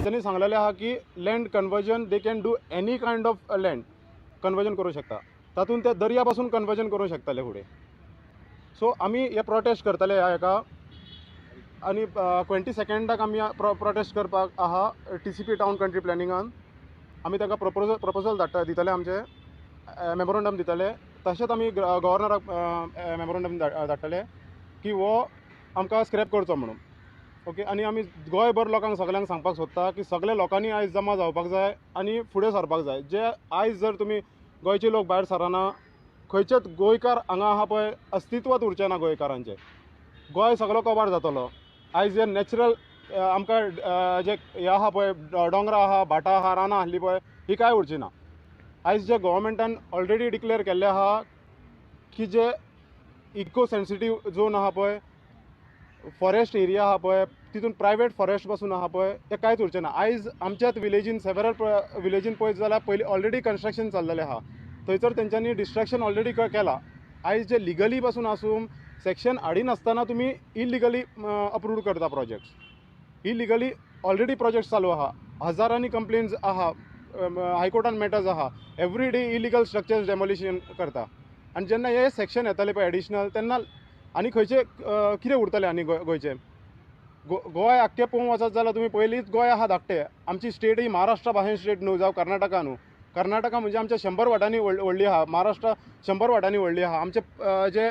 तेंच्यांनी सांगलेलें आहा की land conversion they can do any kind of land conversion करूं शकता, तातूंत ते दर्या पासून कन्वर्जन करूं शकतले फुडें. सो आमी हे प्रोटेस्ट करतले ह्या हेका आनी 22 आमी प्रोटेस्ट करपाक आहा TCP town country प्लॅनिंगान. आमी तांकां प्रपोजल धाडटा दितले, आमचे मेमोरंडम दितले. तशेंच आमी गव्हर्नराक मेमोरंडम धाडटले की हो आमकां स्क्रॅप करचो म्हणून. ओके, आनी आमी गोंयभर लोकांक सगल्यांक सांगपाक सोदता की सगल्या लोकांनी आयज जमा जावपाक जाय आनी फुडें सरपाक जाय. जे आयज जर तुमी गोंयचे लोक भायर सरना, खंयचेच गोंयकार हांगा आहा पळय अस्तित्वात उरचें ना गोंयकारांचें. गोंय सगलो कबार जातलो. आयज जे नॅचरल आमकां जे हे आहा पळय, दोंगरां आहा, भाटां आहा, रानां आहलीं पळय, ही कांय उरची ना. आयज जे गव्हर्मेंटान ऑलरेडी डिक्लेअर केल्लें आहा की जे इको सेन्सिटीव झोन आहा पळय, फॉरेस्ट एरिया आहा पळय, तितून प्रायवेट फॉरेस्ट पासून आहा पळय, ते कांयच उरचें ना. आयज आमच्याच विलेजीन सेवरल विलेजीन पळयत जाल्यार पयलीं ऑलरेडी कन्स्ट्रक्शन चल्लेलें आहा, थंयसर तेंच्यांनी डिस्ट्रक्शन ऑलरेडी केलां. आयज जे लिगली पासून आसूं सेक्शन हाडिनासतना तुमी इलिगली अप्रूव करता प्रोजेक्ट्स. इलिगली ऑलरेडी प्रोजेक्ट्स चालू आहा, हजारांनी कंप्लेन्स आहा, हायकोर्टान मॅटर्स आहा, every day illegal structures demolition करता. आनी जेन्ना हे सेक्शन येताले पळय एडिशनल, तेन्ना आनी खंयचे कितें उरतलें आनी गोंयचें? गोंय आख्खें पळोवंक वचत जाल्यार तुमी पयलींच गोंय आहा धाकटें. आमची स्टेट ही महाराष्ट्रा भाशेन स्टेट न्हू, जावं कर्नाटका न्हू. कर्नाटका म्हणजे आमच्या 100 वाटांनी व्हडली आहा, महाराष्ट्र 100 वाटांनी व्हडली आहा. आमचे जे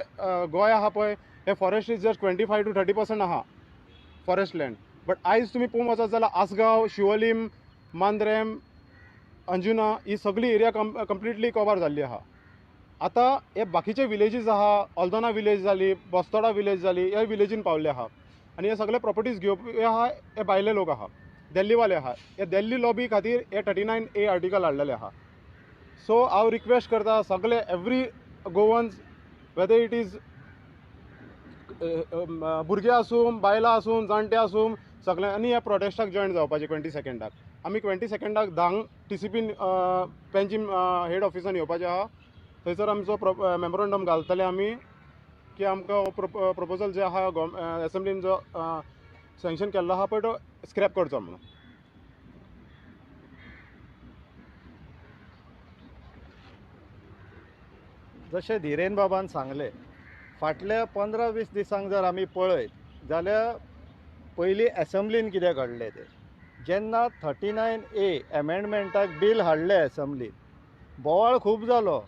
गोंय आहा पळय हे फॉरेस्ट is just 25 to 30% आहा फॉरेस्ट लँड. बट आयज तुमी पळोवंक वचत जाल्यार आसगांव, शिवोलीम, मांद्रेम, अंजुना ही सगळी एरिया कंप्लिटली कवर जाल्ली आहा. आतां हे बाकीचे विलेजीस आहा, अल्दोना विलेज जाली, बस्तोडा विलेज जाली, ह्या विलेजीन पावल्ले आहा. आनी हे सगळे प्रॉपर्टीज घेवपी आहा हे भायले लोक आहा, दिल्लीवाले आहा. हे दिल्ली लॉबी खातीर हे 39A article हाडलेले आहा. सो हांव रिक्वेस्ट करता सगळे every Goans, whether it is भुरगे आसूं, बायलां आसूं, जाणटे आसूं, सगळ्यांनी ह्या प्रोटेस्टाक जॉयन जावपाचें 22. आमी 22 धांक TCP Panjim head ऑफिसान येवपाचें आहा. थंयसर आमचो मेमोरंडम घालतले आमी की आमकां हो प्रपोजल जे आहा एसेंब्लीन जो सँक्शन केल्लो आहा पळय तो स्क्रॅप करचो म्हणून. जशें धीरेन बाबान सांगलें, फाटल्या 15-20 दिसांक जर आमी पळयत जाल्यार पयलीं एसेंब्लीन कितें घडलें तें, जेन्ना 39A एमेंडमेंटाक बील हाडलें एसेंब्लीन, बोवाळ खूब जालो.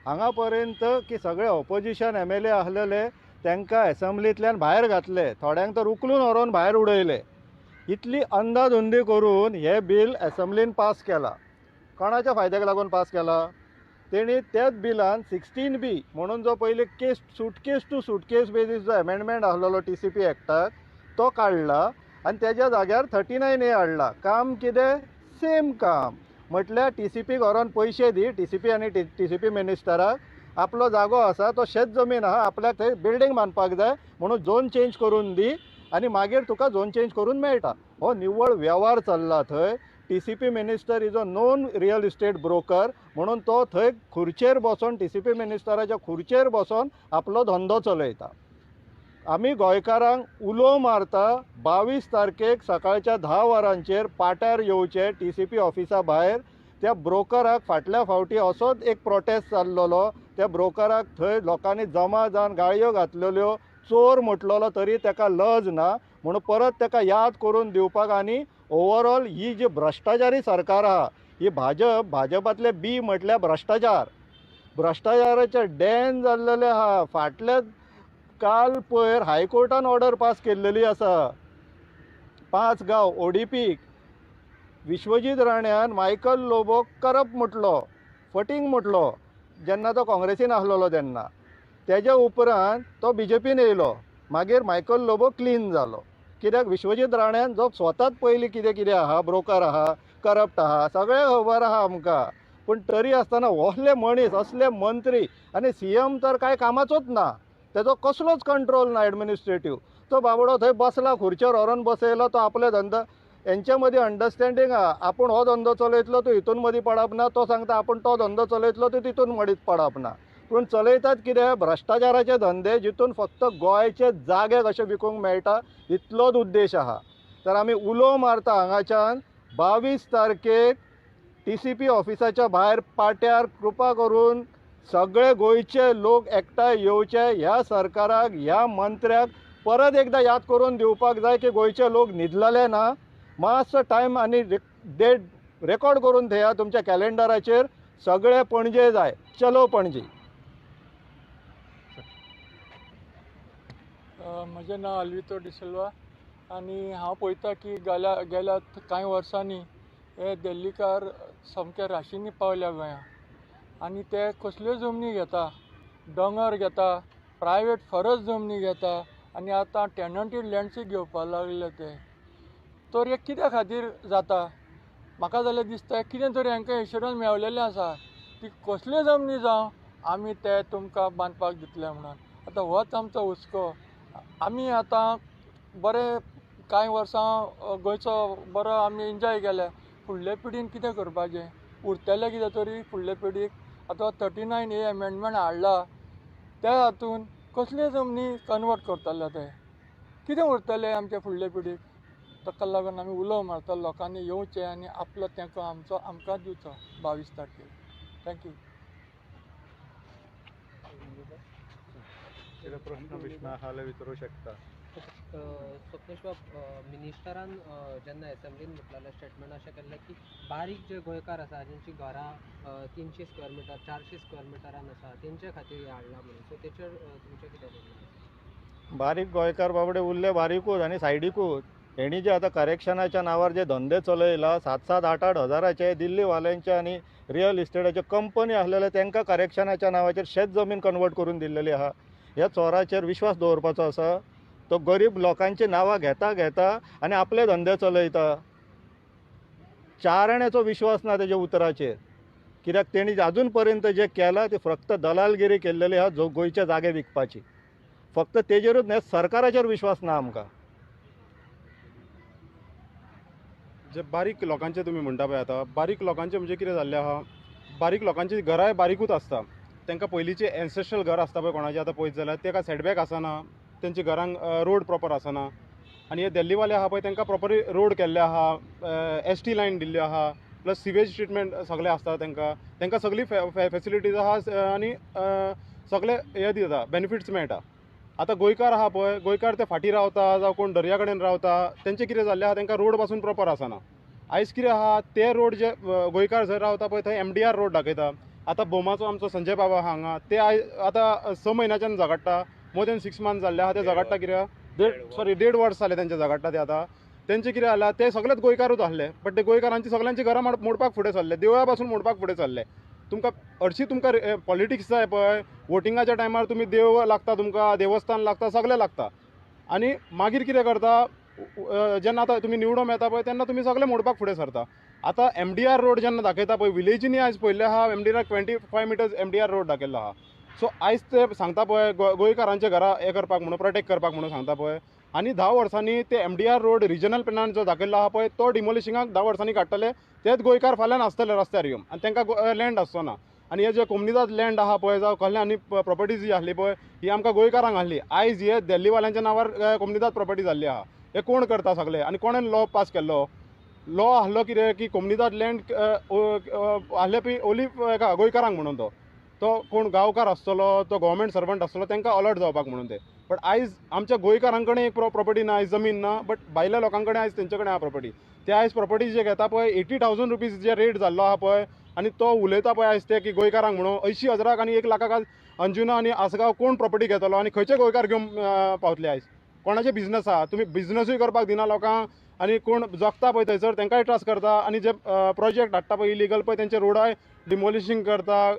हांगा पर्यंत की सगळे ऑपोजिशन MLA आसलेले तांकां एसेंब्लींतल्यान भायर घातले, थोड्यांक तर उखलून व्हरोन भायर उडयले. इतली अंदाधुंदी करून हें बील एसेंब्लीन पास केलां. कोणाच्या फायद्याक लागून पास केलां? तेणी त्याच बिलान 16B म्हणून जो पयलीं case suitcase to suitcase basis जो एमेंडमेंट आसलेलो TCP एक्टाक तो काडला आनी तेज्या जाग्यार 39A हाडला. काम कितें? सेम काम. म्हटल्यार TCP व्हरोन पयशे दी, TCP आनी TCP मिनिस्टराक आपलो जागो आसा तो शेत जमीन आहा, आपल्याक थंय बिल्डींग बांदपाक जाय म्हणून झोन चेंज करून दी आनी मागीर तुका झोन चेंज करून मेळटा. हो निव्वळ वेव्हार चल्ला थंय. TCP minister is a known real estate broker म्हणून तो थंय खुर्चेर बसोन, TCP मिनिस्टराच्या खुर्चेर बसोन आपलो धंदो चलयता. आमी गोंयकारांक उलो मारता 22 तारखेक सकाळच्या 10 वरांचेर पाट्यार येवचे TCP ऑफिसा भायर. त्या ब्रोकराक फाटल्या फावटी असोच एक प्रोटेस्ट चल्लोलो, त्या ब्रोकराक थंय लोकांनी जमा जावन गाळयो घातलेल्यो, चोर म्हटलेलो तरी ताका लज ना म्हणून परत ताका याद करून दिवपाक. आनी ओवरऑल ही जी भ्रश्टाचारी सरकार आहा ही भाजप, भाजपांतले बी म्हटल्यार भ्रश्टाचार, भ्रश्टाचाराचे डॅन जाल्लेले आहा. फाटल्या काल पयर हायकोर्टान ऑर्डर पास केल्लेली आसा, 5 गांव ODP Vishwajit राण्यान मायकल लोबोक करप्ट म्हटलो, फटींग म्हटलो जेन्ना तो काँग्रेसीन आसलेलो तेन्ना. तेज्या उपरांत तो BJPन येयलो, मागीर मायकल लोबो क्लीन जालो. कित्याक विश्वजीत राण्यान जो स्वताच पयलीं कितें कितें आहा, ब्रोकर आहा, करप्ट आहा, सगळें खबर आहा आमकां, पूण तरी आसतना असले मनीस, असले मंत्री आनी CM तर कांय कामाचोच ना, तेजो कसलोच कंट्रोल ना एडमिनिस्ट्रेटीव. तो बाबडो थंय बसला, खुर्चेर व्हरोन बसयलो, तो आपले धंदो. हेंच्या मदीं अंडरस्टँडींग आहा, आपूण हो धंदो चलयतलो तो हितून मदीं पडप ना, तो सांगता आपूण तो धंदो चलयतलो तो तितून मदीं पडप ना. पूण चलयतात कितें? भ्रश्टाचाराचे धंदे, जितून फक्त गोंयचे जागे कशे विकूंक मेळटा इतलोच उद्देश आहा. तर आमी उलो मारता हांगाच्यान 22 तारखेक TCP ऑफिसाच्या भायर पाट्यार कृपा करून सगळे गोंयचे लोक एकठांय येवचे. ह्या सरकाराक, ह्या मंत्र्याक परत एकदां याद करून दिवपाक जाय की गोंयचे लोक न्हिदलेले ना. मातसो टायम आनी डेट रेकॉर्ड करून थेया तुमच्या कॅलेंडराचेर. सगळे पणजे जाय. चलो पणजी. म्हजें नांव अल्वितो डिसिल्वा आनी हांव पळयता की गेल्या कांय वर्सांनी हे दिल्लीकार सामके राशींनी पावल्या गोंयांत आनी ते कसल्यो जमनी घेता, दोंगर घेता, प्रायवेट फॉरेस्ट जमनी घेता आनी आतां टेनंटेड लँड्सूय घेवपाक लागले ते. तर हे कित्या खातीर जाता? म्हाका जाल्यार दिसता कितें तरी हांकां इन्शुरंस मेळलेलें आसा ती कसल्यो जमनी जावं आमी ते तुमकां बांदपाक दितले म्हणून. आतां होच आमचो हुस्को. आमी आतां बरे कांय वर्सां गोंयचो बरो आमी एन्जॉय केल्या. फुडले पिडीन कितें करपाचें उरतलें कितें तरी फुडले पिडीक? आतां 39A amendment हाडला त्या हातून कसल्यो जमनी कन्वर्ट करतले ते? कितें उरतलें आमच्या फुडले पिडीक? ताका लागून आमी उलो मारता लोकांनी येवचें आनी आपलो तेंको आमचो आमकां दिवचो 22 तारखेर. Thank you. प्रश्न बिश्न आहा जाल्यार विचारूं शकता. स्वप्नेश बाब, मिनिस्टरान जेन्ना एसेंब्लीन म्हटलेलें स्टेटमेंट अशें केल्लें की बारीक जे गोंयकार आसा जेंची घरां 300 स्क्वेअर मिटर 400 स्क्वेअर मिटरान आसा तेंचे खातीर हें हाडलां म्हणून. सो तेचेर तुमचें कितें म्हणणें? बारीक गोंयकार बाबडे उरले बारीकूच आनी सायडीकूच. हेणी जे आतां करेक्शनाच्या नांवार जे धंदे चलयला 7-7, 8-8 हजाराचे दिल्लीवाल्यांचे आनी रियल इस्टेटाच्यो कंपनी आसलेले तांकां करेक्शनाच्या नांवाचेर शेत जमीन कन्वर्ट करून दिल्लेली आहा. ह्या चोराचेर विश्वास दवरपाचो आसा? तो गरीब लोकांची नांवां घेता घेता आनी आपले धंदे चलयता. 4 आण्याचो विश्वास ना तेज्या उतराचेर. कित्याक तेणी अजून पर्यंत जे केलां ते फक्त दलालगिरी केल्लेली आहा जो गोंयचे जागे विकपाची. फक्त तेजेरूच न्हय, सरकाराचेर विश्वास ना आमकां. जे बारीक लोकांचे तुमी म्हणटा पळय आतां, बारीक लोकांचे म्हणजे कितें जाल्लें आहा, बारीक लोकांची घरांय बारीकूच आसता. तांकां पयलींचे एन्सेस्ट्रल घर आसता पळय कोणाचें आतां पळयत जाल्यार ताका सेटबॅक आसना, तेंच्या घरांक रोड प्रॉपर आसना. आनी हे दिल्लीवाले आहा पळय तांकां प्रॉपरली रोड केल्ले आहा, ST line दिल्ल्यो आहा, प्लस सिवेज ट्रिटमेंट सगळें आसता तांकां. तांकां सगळी फेसिलिटीज आहा आनी सगळे हे दिता, बेनिफिट्स मेळटा. आतां गोंयकार आहा पळय, गोंयकार ते फाटीं रावता जावं कोण दर्या कडेन रावता, तेंचें कितें जाल्लें आहा तांकां रोड पासून प्रॉपर आसना. आयज कितें आहा ते रोड जे गोंयकार जंय रावता पळय थंय MDR road दाखयता. आतां भोमाचो आमचो संजय बाबा आहा हांगा, ते आयज आतां 6 म्हयन्याच्यान झगडटा, मोर देन 6 मंथ्स जाल्ले आहा ते झगडटा. कित्याक 1.5 वर्स जालें तेंचे झगडटा ते. आतां तेंचें कितें जालां ते सगळेच गोंयकारूच आसले, बट ते गोंयकारांची सगळ्यांची घरां मोडपाक फुडें सरले, देवळा पासून मोडपाक फुडें सरले. तुमकां हरशीं तुमकां पॉलिटिक्स जाय पळय, वोटिंगाच्या टायमार तुमी देव लागता, तुमकां देवस्थान लागता, सगळें लागता. आनी मागीर कितें करता, जेन्ना आतां तुमी निवडून येता पळय तेन्ना तुमी सगळें मोडपाक फुडें सरता. आतां MDR road जेन्ना दाखयता पळय विलेजींनी आयज पळयल्लें आहा MDR 25 metres MDR road दाखयल्लो आहा. सो आयज ते सांगता पळय गोंयकारांच्या घरां हें करपाक म्हणून, प्रोटेक्ट करपाक म्हणून सांगता पळय. आनी 10 वर्सांनी ते MDR road regional प्लॅनान जो दाखयल्लो आहा पळय तो डिमोलिशिंगाक 10 वर्सांनी काडटले. तेच गोंयकार फाल्यां नासतले रस्त्यार येवन आनी तांकां लँड आसचो ना. आनी हे जे कोमनिदाद लँड आहा पळय जावं कसले आनी प्रॉपर्टीज जी आसली पळय ही आमकां गोंयकारांक आसली. आयज हे दिल्लीवाल्यांच्या नांवार कोमनिदाद प्रॉपर्टी जाल्ली आहा. हे कोण करता सगळे आनी कोणें लॉ पास केल्लो? लॉ आसलो कितें की कोमनिदाद लँड आसले पी ओली एका गोंयकारांक म्हणून, तो कोण गांवकार आसतलो, तो गव्हर्मेंट सर्वंट आसतलो, तांकां अलर्ट जावपाक म्हणून ते. बट आयज आमच्या गोंयकारां कडेन एक प्रॉपर्टी ना, आयज जमीन ना, बट भायल्या लोकां कडेन आयज तेंचे कडेन आहा प्रॉपर्टी. ते आयज प्रॉपर्टी जे घेता पळय 80,000 रुपीज जे रेट जाल्लो आहा पळय, आनी तो उलयता पळय आयज ते की गोंयकारांक म्हणून 80,000 आनी 1 लाखाक आज अंजुना आनी आसगांव कोण प्रॉपर्टी घेतलो आनी खंयचे गोंयकार घेवन पावतले आयज? कोणाचे बिजनस आहा? तुमी बिजनसूय करपाक दिना लोकांक, आनी कोण जगता पळय थंयसर तांकांय त्रास करता. आनी जे प्रोजेक्ट हाडटा पळय इलिगल पळय तेंचे रोडाय डिमोलिशींग करता,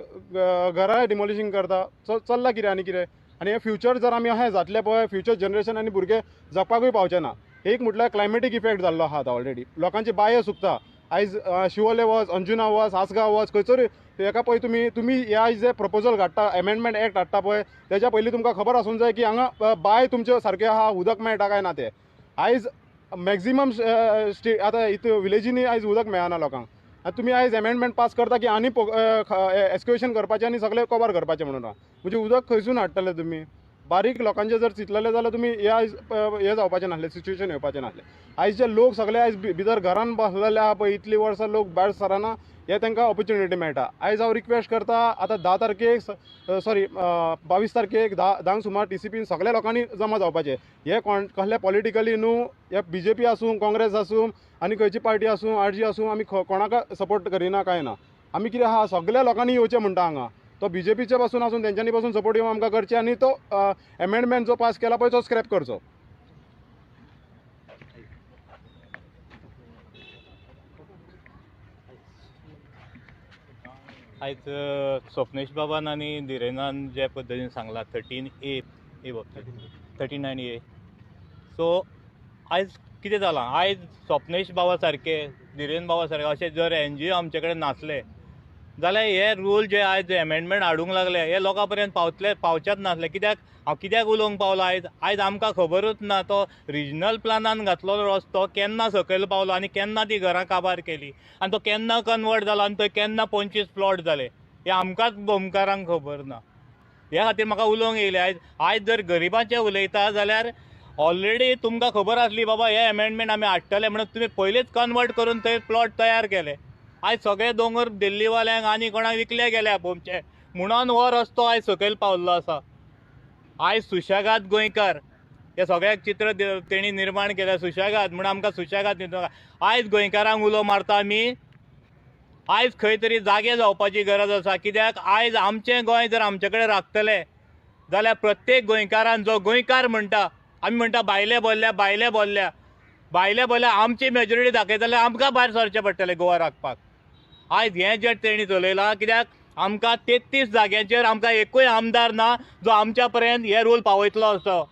घराय डिमोलिशींग करता. चल्लां कितें आनी कितें? आनी हे फ्युचर जर आमी अशें जातलें पळय, फ्युचर जनरेशन आनी भुरगे जगपाकूय पावचे ना. एक म्हटल्यार क्लायमेटीक इफेक्ट जाल्लो आहा आतां ऑलरेडी. लोकांची बांयो सुकता आयज. शिवोले वच, अंजुना वच, आसगांव वच, खंयसर हेका पळय तुमी तुमी हे आयज जे प्रपोजल घाडटा, एमेंडमेंट एक्ट हाडटा पळय, तेज्या पयलीं तुमकां खबर आसूंक जाय की हांगा बांय तुमचे सारके आहा, उदक मेळटा काय ना तें. आयज मॅक्झिमम स्टे आतां इतू विलेजींनी आयज उदक मेळना लोकांक. आनी तुमी आयज एमेंडमेंट पास करता की आनी एक्सक्वेशन करपाचें आनी सगळें कवर करपाचें म्हणून. म्हणजे उदक खंयसून हाडटले तुमी? बारीक लोकांचे जर चिंतलेले जाल्यार तुमी हे आयज हें जावपाचें नासलें, सिच्युएशन येवपाचें नासलें. आयज जे लोक सगळे आयज भितर घरान बसलेले आहा पळय, इतलीं वर्सां लोक भायर सरना, हे तांकां ऑपॉर्च्युनिटी मेळटा. आयज हांव रिक्वेस्ट करता, आतां 10 तारखेक सॉरी 22 तारखेक 10 सुमार TCPन सगळ्या लोकांनी जमा जावपाचें. हे कोण कसले पॉलिटिकली न्हू, हे BJP आसूं, काँग्रेस आसूं आनी खंयची पार्टी आसूं, RG आसूं, आमी कोणाक सपोर्ट करिना कांय ना. आमी कितें आहा, सगळ्या लोकांनी येवचें म्हणटा हांगा, तो BJPचे पासून आसूं तेंच्यांनी पासून सपोर्ट येवन आमकां करचें आनी तो एमेंडमेंट जो पास केला पळय तो स्क्रॅप करचो. आयज स्वप्नेश बाबान आनी धीरेनान जे पद्दतीन सांगलां 13A ए बाबतींत 39A, सो आयज कितें जालां, आयज स्वप्नेश बाबा सारके धीरेन बाबा सारके अशे जर NGO आमचे कडेन नासले जाल्यार हे रूल जे आयज एमेंडमेंट हाडूंक लागले हे लोकां पर्यंत पावतले पावचेच नासले. कित्याक हांव कित्याक उलोवंक पावलो आयज, आयज आमकां खबरूच ना तो रिजनल प्लानान घातलो रस्तो केन्ना सकयल पावलो आनी केन्ना ती घरां काबार केली आनी तो केन्ना कन्वर्ट जालो आनी थंय केन्ना 25 प्लॉट जाले हे आमकांच भोमकारांक खबर ना. ह्या खातीर म्हाका उलोवंक येयलें. आयज आयज जर गरिबांचें उलयता जाल्यार ऑलरेडी तुमकां खबर आसली बाबा हे एमेंडमेंट आमी हाडटले म्हणून तुमी पयलींच कन्वर्ट करून थंय प्लॉट तयार केले. आयज सगळे दोंगर दिल्लीवाल्यांक आनी कोणाक विकले गेल्या भोमचे म्हणून हो रस्तो आयज सकयल पावल्लो आसा. आयज सुशेगाद गोंयकार हे सगळ्याक चित्र तेणी निर्माण केलें सुशेगाद म्हणून आमकां सुशेगाद दिता. आयज गोंयकारांक उलो मारता आमी, आयज खंय तरी जागे जावपाची गरज आसा. कित्याक आयज आमचें गोंय जर आमचे कडेन राखतले जाल्यार प्रत्येक गोंयकारान जो गोंयकार म्हणटा, आमी म्हणटा भायले बोल्ल्या भायले बोल्ल्या भायले बोल्ल्या, आमची मेजॉरिटी दाखयता जाल्यार आमकां भायर सरचें पडटलें गोवा राखपाक. आयज हें जें तेणी चलयलां, कित्याक आमकां 33 जाग्यांचेर आमकां एकूय आमदार ना जो आमच्या पर्यंत हे रूल पावयतलो असो.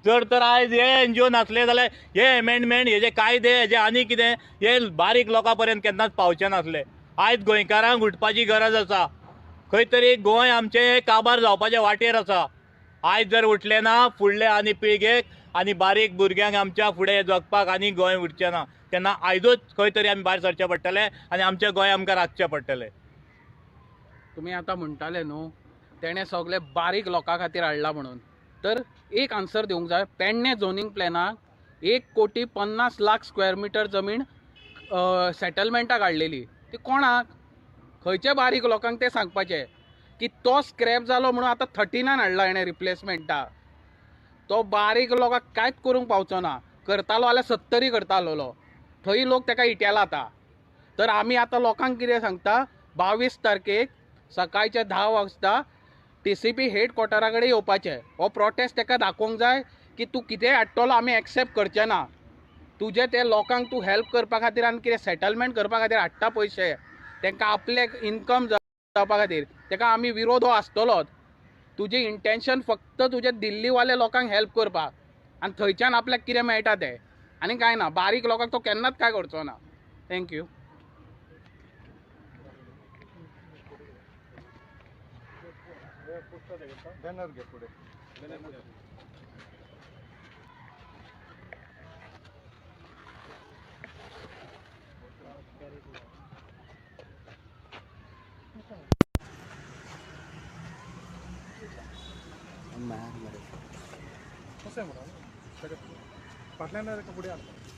जर तर आयज हे NGO नासले जाल्यार हे एमेंडमेंट हेजे कायदे हेजे आनी कितें हे बारीक लोकां पर्यंत केन्नाच पावचे नासले. आयज गोंयकारांक उठपाची गरज आसा. खंय तरी गोंय आमचें काबार जावपाचे वाटेर आसा. आयज जर उठले ना फुडले आनी पिळगेक आनी बारीक भुरग्यांक आमच्या फुडें जगपाक आनी गोंय उरचें ना. तेन्ना आयजूच खंय तरी आमी भायर सरचें पडटलें आनी आमचें गोंय आमकां राखचें पडटलें. तुमी आतां म्हणटाले न्हू तेणें सगळे बारीक लोकां खातीर हाडला म्हणून, तर एक आन्सर दिवंक जाय. पेडणे झोनींग प्लॅनाक 1,50,00,000 स्क्वेअर मिटर जमीन सेटलमेंटाक हाडलेली, ती कोणाक खंयच्या बारीक लोकांक तें सांगपाचें की तो स्क्रॅप जालो म्हणून आतां 39 हाडला हेणें रिप्लेसमेंटाक. तो बारीक लोकांक कांयच करूंक पावचो ना. करतालो जाल्यार 70 करतालो, थंय लोक ताका इटेला आतां. तर आमी आतां लोकांक कितें सांगता, 22 तारखेक सकाळच्या 10 वाजता TCP हेडक्वॉर्टरा कडेन येवपाचें. हो प्रोटेस्ट ताका दाखोवंक जाय की तूं कितेंय हाडटलो आमी एक्सेप्ट करचे ना. तुजें ते लोकांक तूं हेल्प करपा खातीर आनी कितें सेटलमेंट करपा खातीर हाडटा पयशे, तांकां आपले इनकम जावपा खातीर, ताका आमी विरोध हो आसतलोच. तुजें इंटेन्शन फक्त तुजे दिल्लीवाले लोकांक हेल्प करपाक आनी थंयच्यान आपल्याक कितें मेळटा तें, आनी कांय ना. बारीक लोकांक तो केन्नाच कांय करचो ना. Thank you. Banner घे फुडें. फाटल्यान फुडें.